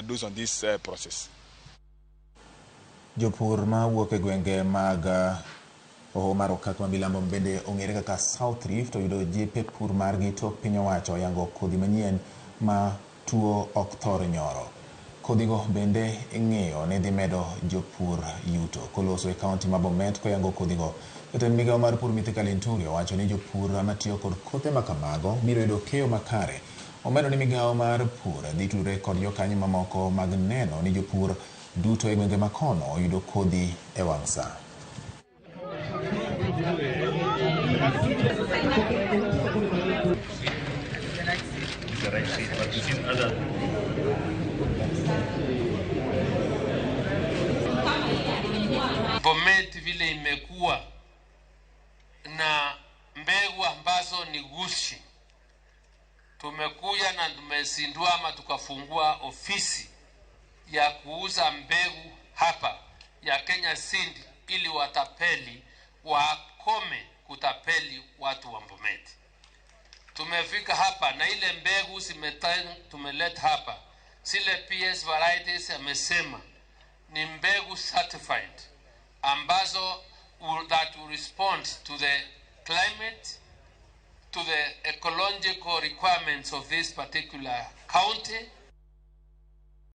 overdose on this process. Jopur mawuok e gwenge mag hoho mar okak ma milambo bende ong'ere kaka South Rift oyudo jip e pur margi tok piny owacho oyango kodhi manyien ma tuo ok thor nyoro. Kodhigo bende ing'iyo ni dhi medo jopur yuto. Koloso e kaunti ma Bomet koyango kodhigo, jatend migawo mar pur Mithika Linturi owacho ni jopur matiyo kod kothe ma kamago biro yudo keyo makare. Omedo ni migawo mar pur dhi tudore kod jokanyo mamoko mag neno ni jopur duto e gwenge makono oyudo kodhi e wang' sa. Bomet vile imekuwa na mbegu ambazo ni gushi, tumekuja na tumezindua ama tukafungua ofisi ya kuuza mbegu hapa ya Kenya Seed ili watapeli wakome kutapeli watu wa Bomet. Tumefika hapa na ile mbegu tumeleta hapa, zile PS varieties amesema ni mbegu certified ambazo that will respond to the climate, to the ecological requirements of this particular county.